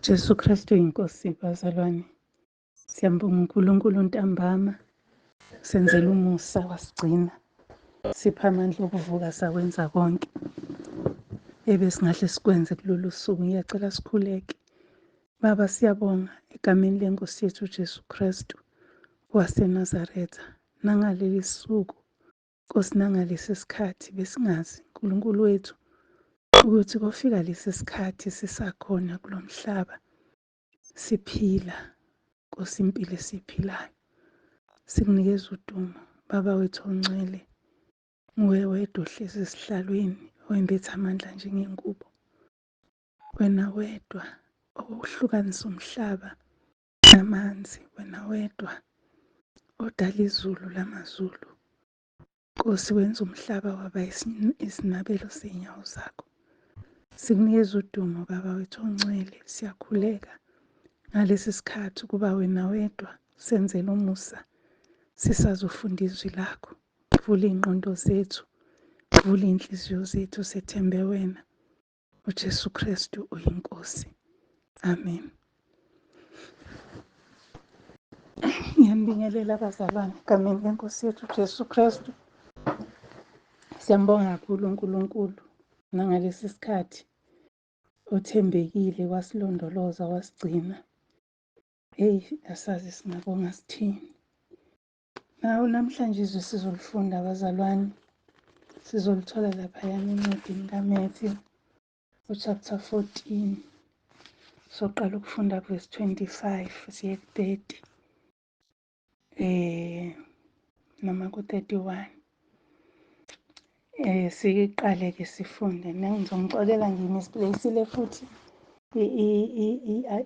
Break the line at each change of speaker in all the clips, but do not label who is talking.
Jesu Kristu inkosi bazalwane. Siyambonga uNkulunkulu ntambama. Senzela umusa wasigcina. Sipha amandla okuvuka sakwenza konke ebesingahle sikwenze kulolu suku. Ngiyacela sikhuleke. Baba, siyabonga egameni lenkosi yethu uJesu Kristu waseNazaretha. Nangaleli suku, Nkosi, nangalesi sikhathi besingazi uNkulunkulu wethu ukuthi kofika lesi sikhathi sisakhona kulo mhlaba siphila, Nkosi, impilo esiyiphilayo. Sikunikeza udumo, Baba wethu ongcwele. Nguwe wedwa ohlezi esihlalweni owembethe amandla njengengubo. Wena wedwa okuhlukanisa umhlaba namanzi, wena wedwa odala izulu lamazulu. Nkosi, wenza umhlaba waba isinabelo sey'nyawo zakho. Sikunikeza udumo, Baba wethu ongcwele. Siyakhuleka ngalesi sikhathi ukuba wena wedwa senzele umusa sisazofunda izwi lakho. Vula iy'ngqondo zethu, vula iy'nhliziyo zethu, sethembe wena. uJesu Kristu uyiNkosi. Amen. Ngiyanibingelela abazalwane egameni lenkosi yethu uJesu Kristu. Siyambonga kakhulu uNkulunkulu nangalesi sikhathi othembekile wasilondoloza wasigcina. Hey, asazi singabonga sithini. Nawu namhlanje izwi sizolifunda abazalwane. Sizolithola laphayana encwadini kaMatthew uchapter 14. Soqala ukufunda verse 25 siye ku-30 noma ku-31. Siqale ke sifunde. Ngizongixolela ngimisplacile futhi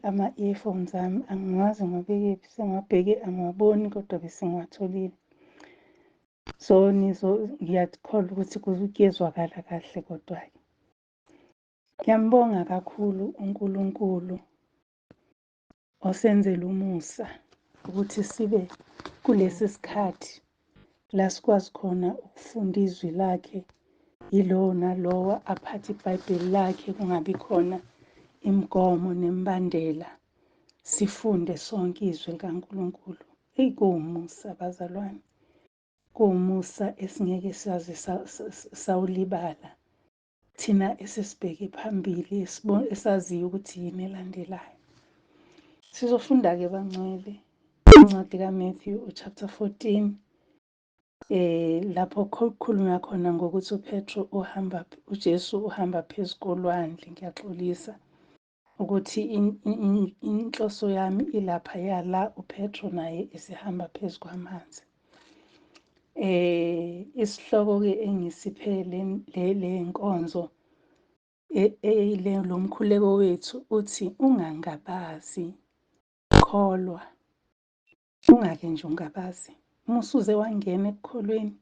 ama-earphones ami, angiwazi ngiwabekephi, sengiwabheke angiwaboni kodwa bese ngiwatholile. So ngiyakholwa ukuthi kuyezwakala kahle kodwa-ke. Ngiyambonga kakhulu uNkulunkulu osenzela umusa ukuthi sibe kulesi sikhathi la sikwazi khona ukufunda izwi lakhe, yilowo nalowo aphathe iBhayibheli lakhe, kungabi khona imigomo nemibandela, sifunde sonke izwi likaNkulunkulu. Eyi, kuwumusa bazalwane, kuwumusa esingeke saze sawulibala thina esesibheke phambili, esaziyo ukuthi yini elandelayo. Sizofunda-ke bangcwele incwadi kaMatthew uchapter 14, lapho kukhulunywa khona ngokuthi uPetro uhamba, uJesu uhamba phezu kolwandle. Ngiyaxolisa ukuthi inhloso yami ilapha yala uPetro naye esehamba phezu kwamanzi. Isihloko-ke engisiphe le nkonzo lo mkhuleko wethu uthi ungangabazi, kholwa. Ungake nje ungabazi. Uma usuze wangena ekukholweni,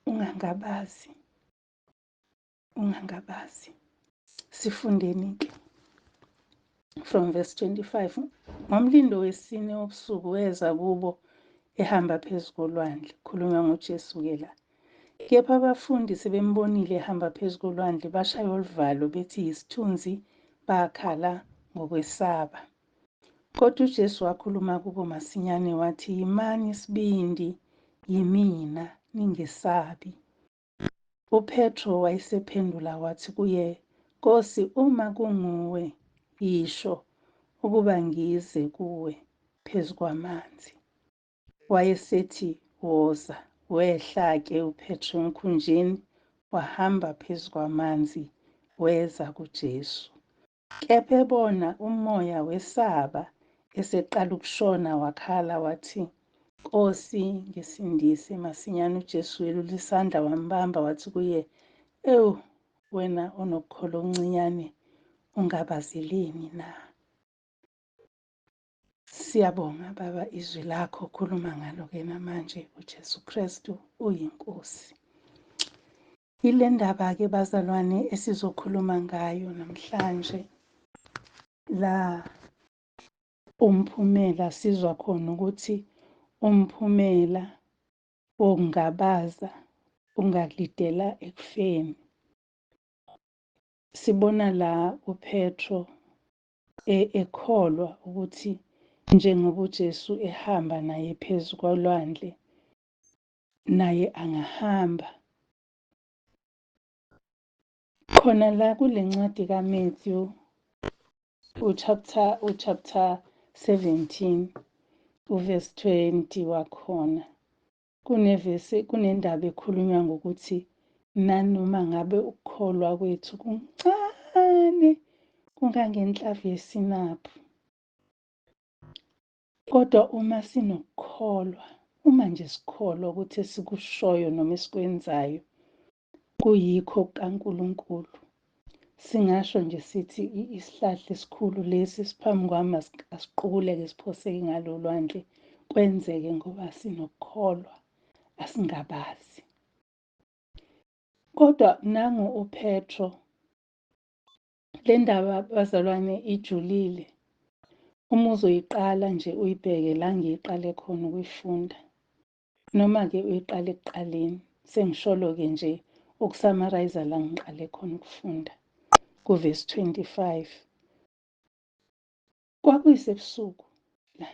ungangabazi, ungangabazi. Sifundeni-ke from verse 25. Ngomlindo wesine wobusuku weza kubo ehamba phezu kolwandle. Khulunywa ngoJesu-ke la. Kepha abafundi sebembonile ehamba phezu kolwandle, bashaywa oluvalo bethi yisithunzi, bakhala ngokwesaba. Kodwa uJesu wakhuluma kubo masinyane wathi, yimani isibindi, yimina, ningesabi. UPetro wayesephendula wathi kuye, Nkosi, uma kunguwe, yisho ukuba ngize kuwe phezu kwamanzi. Wayesethi, woza. Wehla-ke uPetro emkhunjini, wahamba phezu kwamanzi, weza kuJesu. Kepha ebona umoya wesaba, eseqala ukushona, wakhala wathi, Nkosi, ngisindise. Masinyane uJesu welula isandla wambamba, wathi kuye, ewu, wena onokukholwa okuncinyane, ungabazeleni na? Siyabonga Baba izwi lakho, khuluma ngalo-ke namanje. uJesu Kristu uyiNkosi. Ile ndaba-ke bazalwane esizokhuluma ngayo namhlanje. La umphumela sizwa khona ukuthi umphumela wokungabaza ungakulidela ekufeni. Sibona la uPetro Ekholwa ukuthi njengoba uJesu ehamba naye phezu kolwandle, naye angahamba. Khona la kule ncwadi kaMatthew uchapter 17 uverse 20 wakhona, kunevesi, kunendaba ekhulunywa ngokuthi nanoma ngabe ukukholwa kwethu kuncane kungangenhlavu yesinaphu, kodwa uma sinokukholwa, uma nje sikholwa ukuthi esikushoyo noma esikwenzayo kuyikho kaNkulunkulu, singasho nje sithi isihlahla esikhulu lesi siphambi kwami asiqukuleke siphoseke ngalo lwandle, kwenzeke ngoba sinokukholwa, asingabazi. Kodwa nangu uPetro, le ndaba bazalwane ijulile. Uma uzoyiqala nje uyibheke la ngiyiqale khona ukuyifunda, noma-ke uyiqale ekuqaleni, sengisholo-ke nje ukusummarize la ngiqale khona ukufunda kuvesi 25. Kwakuyisebusuku la.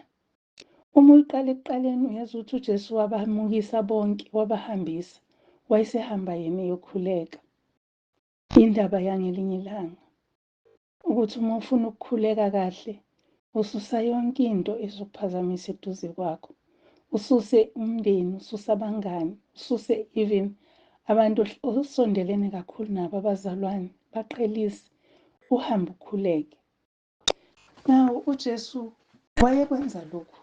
Uma uyiqala ekuqaleni uyezwa ukuthi uJesu wabamukisa bonke, wabahambisa, wayesehamba yena eyokhuleka. Indaba yangelinye ilanga ukuthi uma ufuna ukukhuleka kahle, ususa yonke into ezokuphazamisa eduze kwakho, ususe umndeni, ususe abangani, ususe even abantu osondelene kakhulu nabo, abazalwane, baqhelise, uhambe ukhuleke. Now uJesu wayekwenza lokhu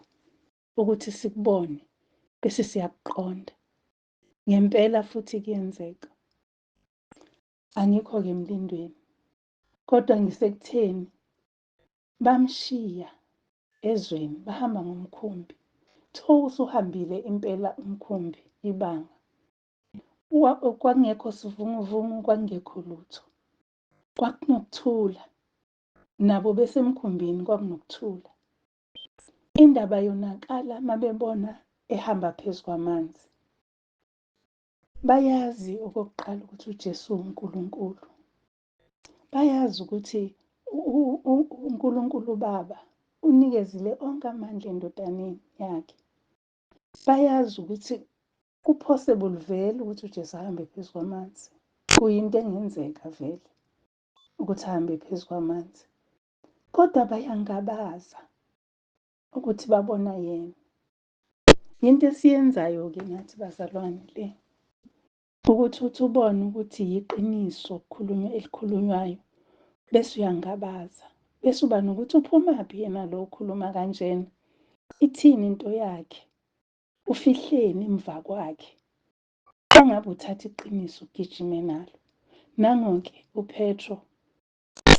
ukuthi sikubone bese siyakuqonda ngempela, futhi kuyenzeka. Angikho-ke emlindweni, kodwa ngisekutheni bamshiya ezweni, bahamba ngomkhumbi. Kuthiwa usuhambile impela umkhumbi ibanga, kwakungekho sivunguvungu, kwakungekho lutho, kwakunokuthula. Nabo besemkhumbini kwakunokuthula. Indaba yonakala mabebona ehamba phezu kwamanzi. Bayazi okokuqala ukuthi uJesu uNkulunkulu. Bayazi ukuthi uNkulunkulu uBaba unikezile onke amandla endodaneni yakhe. Bayazi ukuthi kupossible vele ukuthi uJesu ahambe phezu kwamanzi. Kuyinto engenzeka vele ukuthi ahambe phezu kwamanzi. Kodwa bayangabaza ukuthi babona yena. Into esiyenzayo-ke nathi bazalwane le, ukuthi uthi ubone ukuthi yiqiniso kukhulunywa elikhulunywayo, bese uyangabaza, bese uba nokuthi uphumaphi yena lo okhuluma kanjena, ithini into yakhe, ufihleni emva kwakhe. Engabe uthatha iqiniso ugijime nalo. Nango-ke uPetro,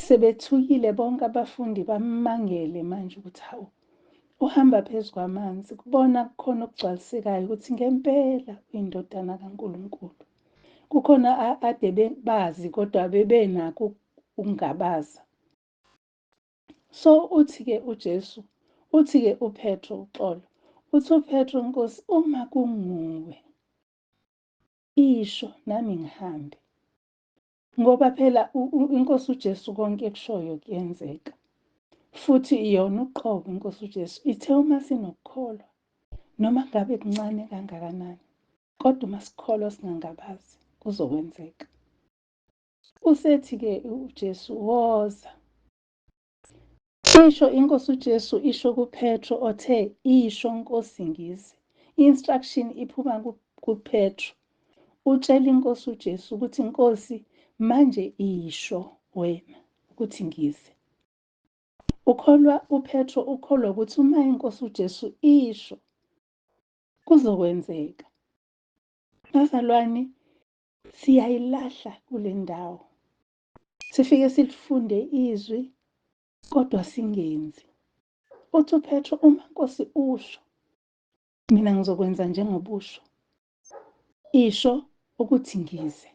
sebethukile bonke abafundi, bamangele manje ukuthi hawu, uhamba phezu kwamanzi. Kubona kukhona okugcwalisekayo ukuthi ngempela uyindodana kaNkulunkulu. Kukhona ade bazi kodwa bebenakho ukungabaza. So uthi-ke uJesu, uthi-ke uPetro, uxolo, uthi uPetro, Nkosi, uma kunguwe, isho nami ngihambe. Ngoba phela iNkosi uJesu konke ekushoyo kuyenzeka. Futhi yona uqobo iNkosi uJesu ithe uma sinokukholwa, noma ngabe kuncane kangakanani, kodwa uma sikholwa singangabazi, kuzokwenzeka. Usethi-ke uJesu, woza. Isho iNkosi uJesu, isho kuPetro othe, isho Nkosi ngize. I-instruction iphuma kuPetro. Utshela iNkosi uJesu ukuthi Nkosi, manje isho wena ukuthi ngize. Ukholwa uPetro, ukholwa ukuthi uma iNkosi uJesu isho kuzokwenzeka. Bazalwane, siyayilahla kule ndawo. Sifike silifunde izwi kodwa singenzi. Uthi uPetro, uma Nkosi usho, mina ngizokwenza njengobusho. Isho ukuthi ngize.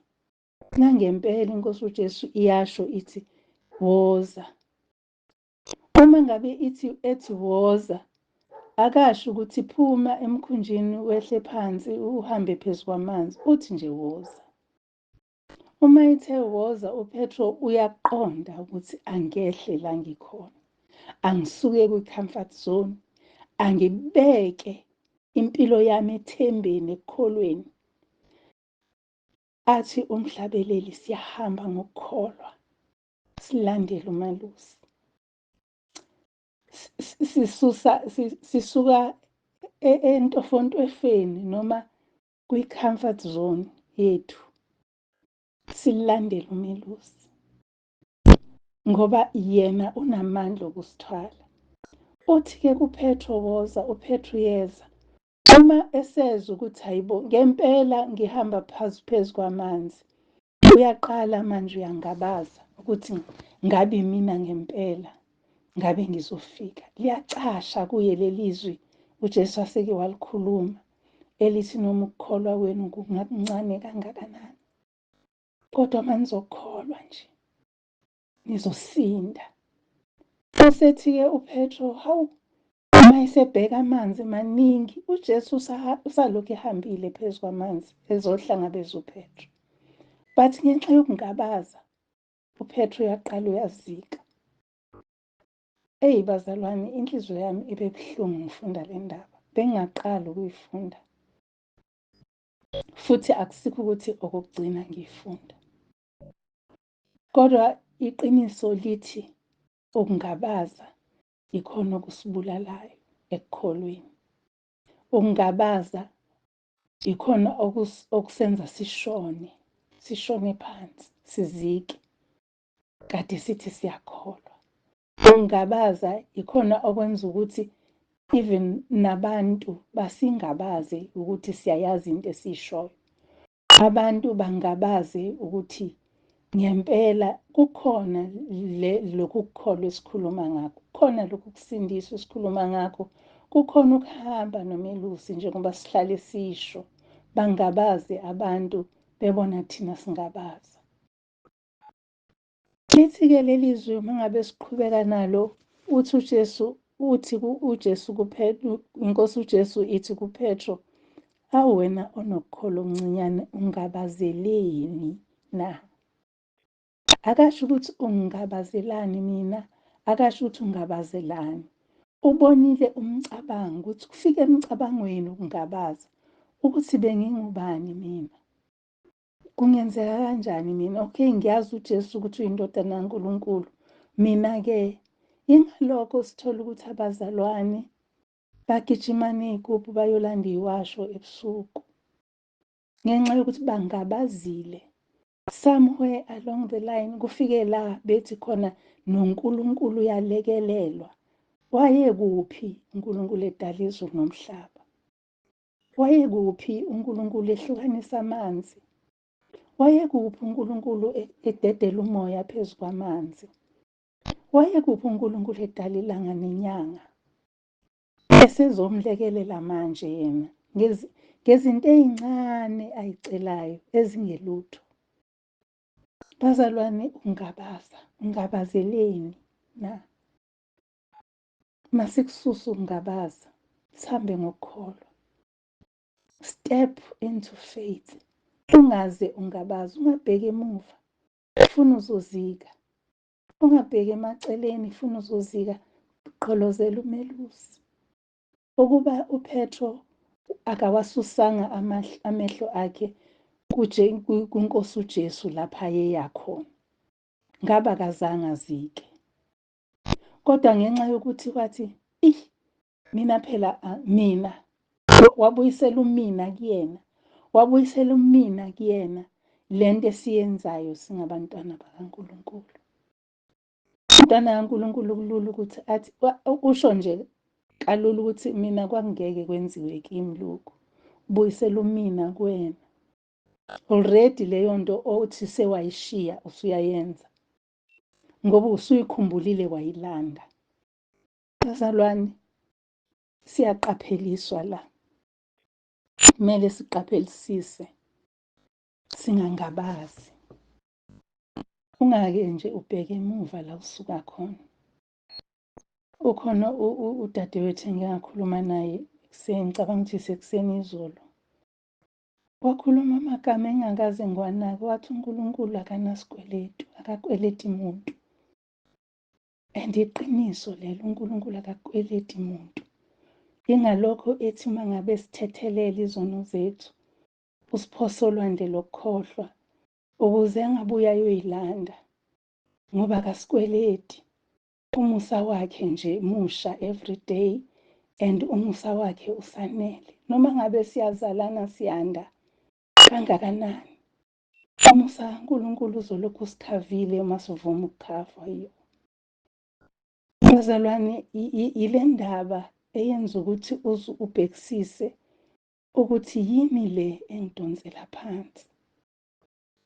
Nangempela iNkosi uJesu iyasho ithi woza. Uma ngabe ithi ethi woza, akasho ukuthi phuma emkhunjini wehle phansi uhambe phezu kwamanzi, uthi nje woza. Uma ithe woza, uPetro uyaqonda ukuthi angehle la ngikhona. Angisuke kwi-comfort zone, angibeke impilo yami ethembeni, ekukholweni. Athi umhlabeleli, siyahamba ngokukholwa, silandele umalusi. Sisuka entofontwefeni noma kwi-comfort zone yethu, silandele umelusi, ngoba yena unamandla okusithwala. Uthi-ke kuPetro, woza. UPetro uyeza. Uma esezwa ukuthi hayibo, ngempela ngihamba phezu kwamanzi, uyaqala manje uyangabaza ukuthi ngabe mina ngempela ngabe ngizofika. Liyacasha kuye lelizwi uJesu aseke walikhuluma elithi noma ukukholwa kwenu kungakuncane kangakanani, kodwa manizokholwa nje nizosinda. Usethi-ke uPetro, hawu, uma esebheka amanzi maningi, uJesu usalokhu ehambile phezu kwamanzi ezohlangabeza uPetro. But ngenxa yokungabaza, uPetro uyaqala uyazika. Eyi bazalwane, inhliziyo yami ibe buhlungu ngifunda le ndaba. Bengingaqali ukuyifunda. Futhi akusikho ukuthi okokugcina ngiyifunda. Kodwa iqiniso lithi ukungabaza ikhona okusibulalayo ekukholweni. Ukungabaza ikhona okusenza sishone, sishone phansi, sizike. Kade sithi siyakholwa. Ukungabaza ikhona okwenza ukuthi even nabantu basingabaze ukuthi siyayazi into esiyishoyo. Abantu bangabaze ukuthi ngempela kukhona lokhu kukholwa esikhuluma ngakho, kukhona lokhu kusindiswa esikhuluma ngakho, kukhona ukuhamba nomelusi njengoba sihlale sisho. Bangabaze abantu bebona thina singabaza. Lithi-ke leli zwi uma ngabe siqhubeka nalo, uthi uJesu, uthi uJesu kuPetro, iNkosi uJesu ithi kuPetro, awu wena onokukholwa okuncinyane, ungabazeleni na? Akasho ukuthi ungabazelani mina, akasho ukuthi ungabazelani. Ubonile umcabango ukuthi kufike emcabangweni ukungabaza ukuthi bengingubani mina. Kungenzeka kanjani mina? Okay, ngiyazi uJesu ukuthi uyindodana kaNkulunkulu. Mina-ke, ingalokho sithola ukuthi abazalwane bagijima ney'gubhu bayolanda iy'washo ebusuku ngenxa yokuthi bangabazile. Somewhere along the line kufike la bethi khona noNkulunkulu uyalekelelwa. Wayekuphi uNkulunkulu edala izulu nomhlaba? Wayekuphi uNkulunkulu ehlukanisa amanzi? Wayekuphi uNkulunkulu ededela umoya phezu kwamanzi? Wayekuphi uNkulunkulu edala ilanga nenyanga? Esezomlekelela manje yena ngezinto ey'ncane ayicelayo ezingelutho. Bazalwane, ungabaza, ungabazeleni na? Masikususe ukungabaza, sihambe ngokukholwa. Step into faith. Ungaze ungabaze, ungabheki emuva, funa uzozika. Ungabheki emaceleni, funa uzozika. Qholozela umelusi. Ukuba uPetro akawasusanga amehlo akhe kuNkosi uJesu lapha ayeya khona, ngabe akazange azike. Kodwa ngenxa yokuthi wathi, ih, mina phela, mina, wabuyisela umina kuyena, wabuyisela umina kuyena, lento esiyenzayo singabantwana bakaNkulunkulu. Umntwana kaNkulunkulu kulula ukuthi athi, usho nje kalula ukuthi mina kwakungeke kwenziwe kimi lokhu. Ubuyisela umina kuwena. Already leyo nto othi sewayishiya usuyayenza, ngoba usuyikhumbulile wayilanda. Bazalwane, siyaqapheliswa la. Kumele siqaphelisise, singangabazi. Ungake nje ubheke emuva la usuka khona. Ukhona udadewethu engike ngakhuluma naye ekuseni, ngicabanga ukuthi isekuseni izolo. Wakhuluma amagama engingakaze ngiwanake, wathi uNkulunkulu akanasikweletu, akakweleti muntu. And iqiniso lelo, uNkulunkulu akakweleti muntu. Ingalokho ethi uma ngabe sithethelele izono zethu, usiphosa olwandle lokukhohlwa ukuze angabuye ayoyilanda, ngoba akasikweleti. Umusa wakhe nje musha every day, and umusa wakhe usanele. Noma ngabe siyazalana siyanda kangakanani, umusa kaNkulunkulu uzolokhu usikhavile uma sivuma ukukhavwa yiwo. Bazalwane, yile ndaba eyenza ukuthi uze ubhekisise ukuthi yini le engidonsela phansi.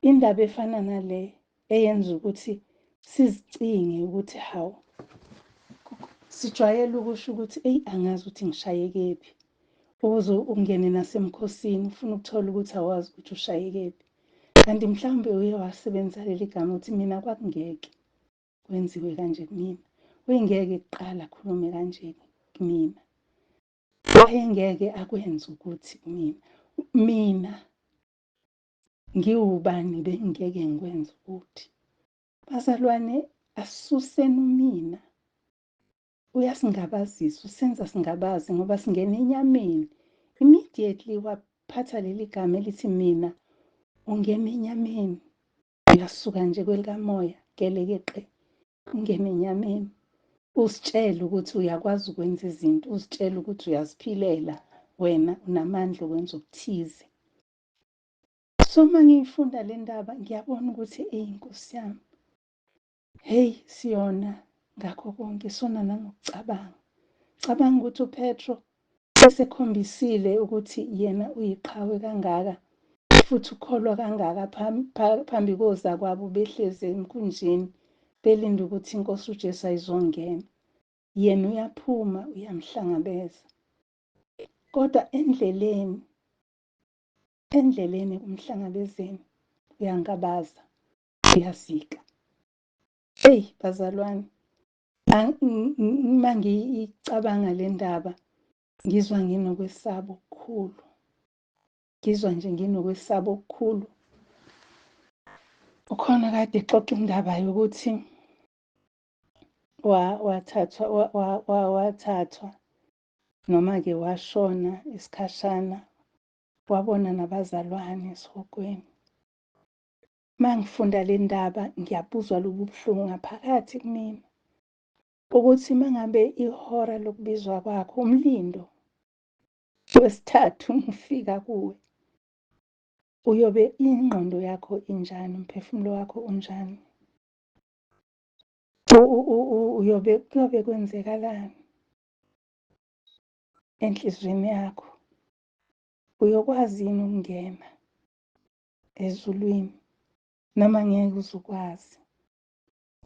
Indaba efana nale eyenza ukuthi sizicinge ukuthi hawu, sijwayele ukusho ukuthi eyi angazi ukuthi ngishayekephi, ukuze ungene nasemkhosini ufuna ukuthola ukuthi awazi ukuthi ushayekephi. Kanti mhlawumbe uye wasebenzisa leli gama ukuthi mina kwakungeke kwenziwe kanje kumina, wayengeke kuqala akhulume kanje kumina, wayengeke akwenze ukuthi kumina, mina ngiwubani bengeke ngikwenze ukuthi. Bazalwane, asisuseni umina. Uyasingabazisa, usenza singabazi ngoba singena enyameni. Immediately waphatha leli gama elithi mina, ungena enyameni. Uyasuka nje kwelikamoya, gelekeqe, ungena enyameni. Usitshele ukuthi uyakwazi ukwenza izinto, usitshele ukuthi uyaziphilela wena, unamandla okwenza okuthize. So uma ngiyifunda le ndaba ngiyabona ukuthi eyi Nkosi yami, hey siyona ngakho konke, sona nangokucabanga. Cabanga ukuthi uPetro esekhombisile ukuthi yena uyiqhawe kangaka futhi ukholwa kangaka phambi kozakwabo behlezi emkhunjini belinde ukuthi inkosi uJesu ayizongena. Yena uyaphuma uyamhlangabeza. Kodwa endleleni kumhlangabezeni uyangabaza, uyazika. Hey bazalwane, uma ngiyicabanga le ndaba ngizwa nginokwesaba okukhulu. Ngizwa nje nginokwesaba okukhulu. Ukhona kade exoxa indaba yokuthi wathathwa noma-ke washona isikhashana, wabona nabazalwane esihogweni. Uma ngifunda le ndaba ngiyabuzwa lobu buhlungu ngaphakathi kumina, ukuthi uma ngabe ihora lokubizwa kwakho, umlindo wesithathu ufika kuwe, uyobe ingqondo yakho injani, umphefumulo wakho unjani, uyobe kuyobe kwenzekalani enhliziyweni yakho, uyokwazi yini ukungena ezulwini noma ngeke uzukwazi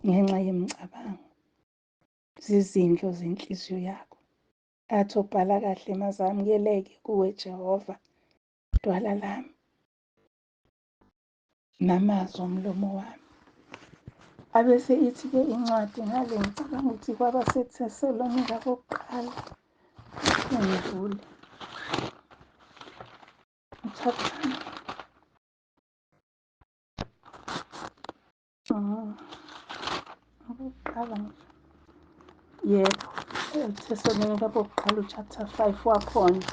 ngenxa yemicabango, zizindlo zenhliziyo yakho. Athi obhala kahle mazamukeleke kuwe Jehova, dwala lami namazwi omlomo wami. Abese ithi-ke incwadi ngale, ngicabanga ukuthi kwabaseThesalonika kokuqala, ngivule chapter okokuqala, yebo, eThesalonika kokuqala uchapter 5 wakhona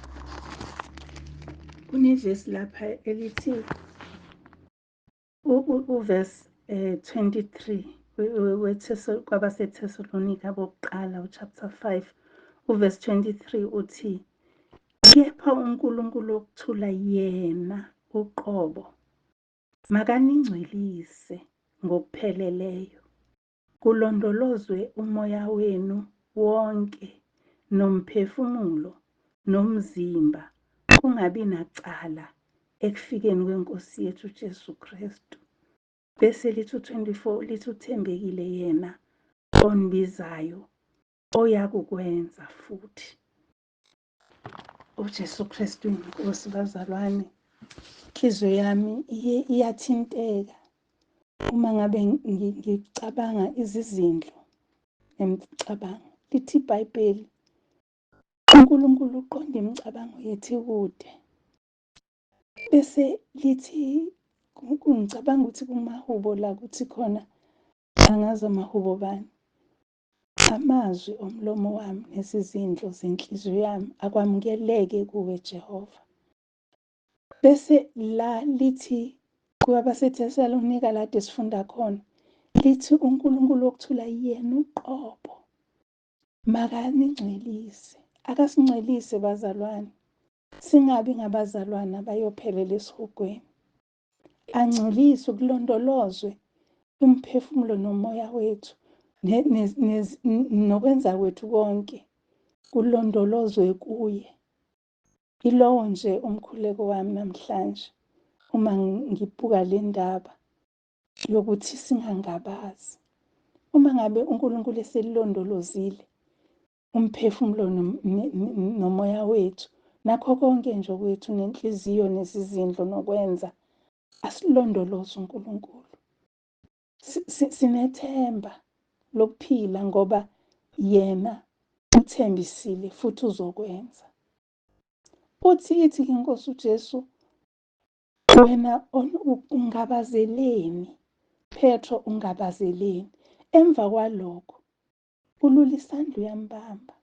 kunevesi lapha elithi uverse 23 kwabaseThesalonika bokuqala uchapter 5 uverse 23 uthi, kepha uNkulunkulu wokuthula yena uqobo makaningcwelise ngokupheleleyo, kulondolozwe umoya wenu wonke nomphefumulo nomzimba kungabi nacala ekufikeni kwenkosi yethu Jesu Kristu. Bese lithi u-24 lithi uthembekile yena onibizayo oyakukwenza futhi. uJesu Kristu inkosi bazalwane, inhliziyo yami iyathinteka uma ngabe ngicabanga izizindlo nemicabango. Lithi iBhayibheli, uNkulunkulu uqonda imicabango yethu ikude. Bese lithi, ngicabanga ukuthi kumahubo la kuthi khona, angazi amahubo bani. Amazwi omlomo wami nezizindlo zenhliziyo yami akwamukeleke kuwe Jehova. Bese la lithi kwabaseThesalonika lade sifunda khona, lithi uNkulunkulu wokuthula yena uqobo makaningcwelise. Akasingcwelise bazalwane, singabi ngabazalwane abayophelela esihogweni. Angcweliswe, kulondolozwe umphefumulo nomoya wethu nokwenza kwethu konke kulondolozwe kuye. Ilowo nje umkhuleko wami namhlanje uma ngibuka le ndaba yokuthi singangabazi. Uma ngabe uNkulunkulu eselondolozile umphefumulo nomoya wethu, nakho konke nje kwethu, nenhliziyo nesizindlo nokwenza, asilondoloze uNkulunkulu. Sinethemba lokuphila ngoba yena uthembisile futhi uzokwenza. Uthi ithi ke Nkosi uJesu, wena ungabazeleni, Petro ungabazeleni. Emva kwalokho ulula isandla uyambamba.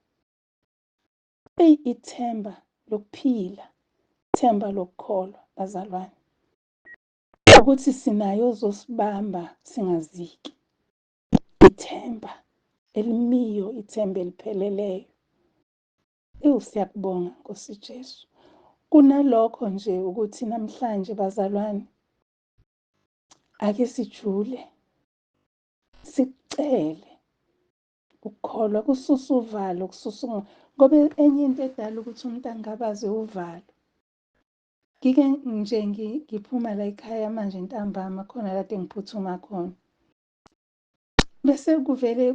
Eyi, ithemba lokuphila, ithemba lokukholwa bazalwane, ukuthi sinayo ozosibamba singaziki. Ithemba elimiyo, ithemba elipheleleyo. Ewu, siyakubonga Nkosi Jesu. Kunalokho nje ukuthi namhlanje bazalwane ake sijule, sicele ukukholwa, kususa uvalo, kususa, ngoba enye into edala ukuthi umuntu angabaze uvalo. Ngike nje ngiphuma la ekhaya manje ntambama, khona kade ngiphuthuma khona, bese kuvele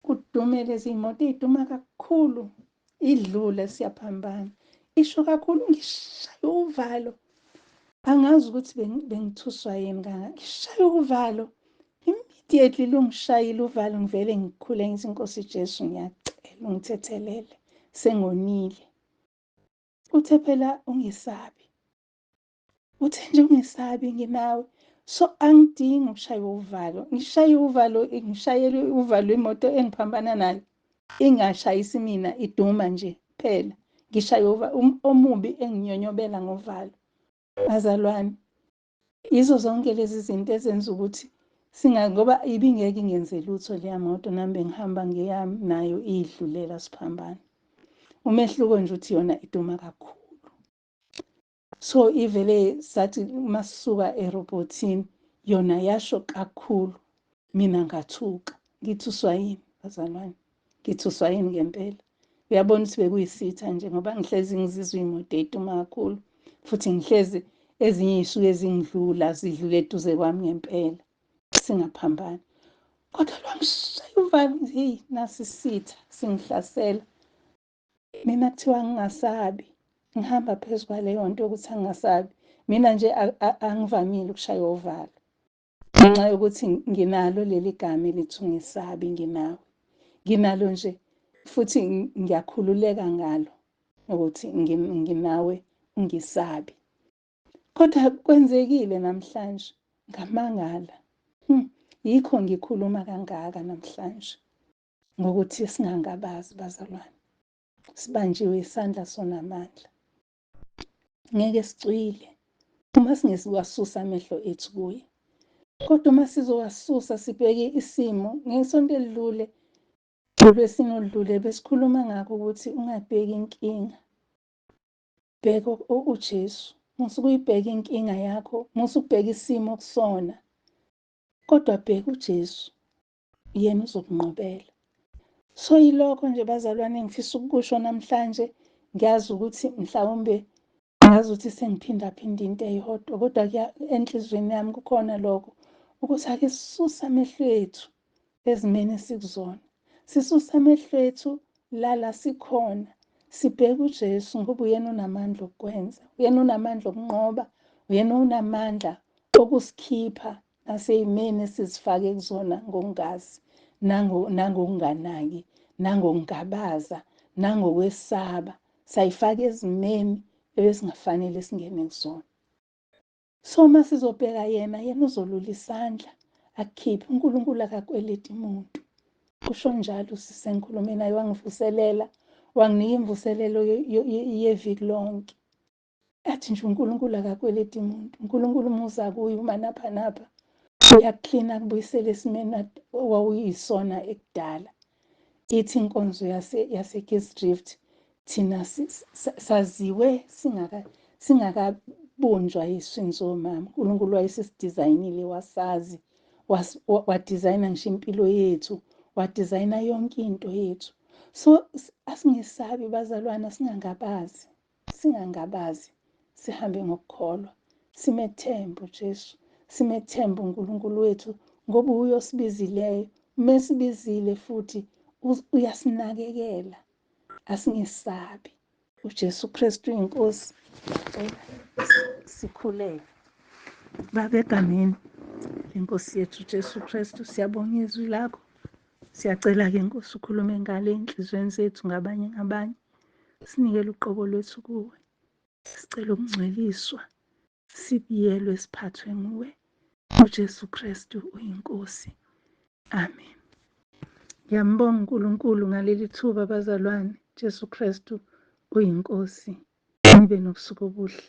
kudume lezi imoto ey'duma kakhulu, idlule siyaphambana, isho kakhulu, ngishaye uvalo. Angazi ukuthi bengithuswa yini kangaka, ngishaye uvalo immediately, lungishayile uvalo, ngivele ngikhule ngithi Nkosi Jesu ngiyacela ungithethelele, sengonile. Uthe phela ungesabi, uthe nje ungesabi, nginawe. So angidingi ukushaywa uvalo, ngishaye uvalo, ngishayele uvalo imoto engiphambana nayo ingashayisi mina, iduma nje phela, ngishaye omubi enginyonyobela ngovalo. Bazalwane, yizo zonke lezi zinto ezenza ukuthi ngoba ibingeke ingenze lutho leya moto, nami bengihamba ngeyami nayo idlulela siphambana. Umehluko nje uthi yona iduma kakhulu. So ivele sathi masisuka erobhothini yona yasho kakhulu, mina ngathuka. Ngithuswa yini bazalwane? Ngithuswa yini ngempela? Uyabona ukuthi bekuyisitha nje, ngoba ngihlezi ngizizwa imoto eyiduma kakhulu, futhi ngihlezi ezinye iy'suke zingidlula, zidlule eduze kwami ngempela, singaphambani. Kodwa lwangishaya uvalo, heyi nasi isitha singihlasela. Mina kuthiwa ngingasabi, ngihamba phezu kwaleyo nto yokuthi angingasabi. Mina nje angivamile ukushaywa uvalo ngenxa yokuthi nginalo leli gama elithi ungesabi, nginawe, nginalo nje, futhi ngiyakhululeka ngalo ukuthi nginawe, ungisabi. Kodwa kwenzekile namhlanje, ngamangala. Yikho ngikhuluma kangaka namhlanje ngokuthi singangabazi bazalwane, sibanjiwe isandla sonamandla, ngeke sicwile uma singesiwasusa amehlo ethu kuye. Kodwa uma sizowasusa sibheke isimo, ngesonto elidlule, ngolwesine oludlule, besikhuluma ngakho ukuthi ungabheki inkinga, bheka uJesu. Musa ukuyibheka inkinga yakho, musa ukubheka isimo kusona, kodwa bheka uJesu, yena uzokunqobela. So yilokho nje bazalwane engifisa ukukusho namhlanje. Ngiyazi ukuthi mhlawumbe ngazi ukuthi sengiphindaphinda into eyodwa, kodwa enhliziyweni yami kukhona lokho ukuthi ake sisuse amehlo ethu ezimeni esikuzona, sisuse amehlo ethu lala sikhona, sibheke uJesu, ngoba uyena unamandla okukwenza, uyena unamandla okunqoba, uyena unamandla okusikhipha naseyimeni esizifake kuzona ngokungazi, nangokunganaki, nangokungabaza, nangokwesaba, sayifaka ezimeni ebesingafanele singene kuzona. So uma sizobheka yena, yena uzolula isandla akukhiphe. uNkulunkulu akakweleti umuntu. Usho njalo usisi engikhulume naye, wangivuselela, wanginika imvuselelo yeviki lonke. Athi nje uNkulunkulu akakweleti muntu. uNkulunkulu uma uza kuye uma napha napha uyakuklina, akubuyisele esimeni owawuyisona ekudala. Ithi inkonzo yase-Geestdrift, thina saziwe singakabunjwa esiswini somama. uNkulunkulu wayesesidizayinile, wasazi, wadizayina ngisho impilo yethu, wadizayina yonke into yethu. So asingesabi bazalwane, singangabazi, singangabazi, sihambe ngokukholwa, simethembe uJesu, simethembe uNkulunkulu wethu, ngoba uye osibizileyo. Mesibizile futhi uyasinakekela, asingesabi. UJesu Kristu inkosi. Sikhuleke. Baba, egameni lenkosi yethu Jesu Kristu, siyabonga izwi lakho. Siyacela-ke Nkosi ukhulume ngale enhliziyweni zethu ngabanye ngabanye. Sinikele uqobo lwethu kuwe. Sicela ukungcweliswa, sibiyelwe, siphathwe nguwe. UJesu Kristu uyinkosi. Amen. Ngiyambonga uNkulunkulu ngaleli thuba bazalwane. Jesu Kristu uyinkosi. Nibe nobusuku obuhle.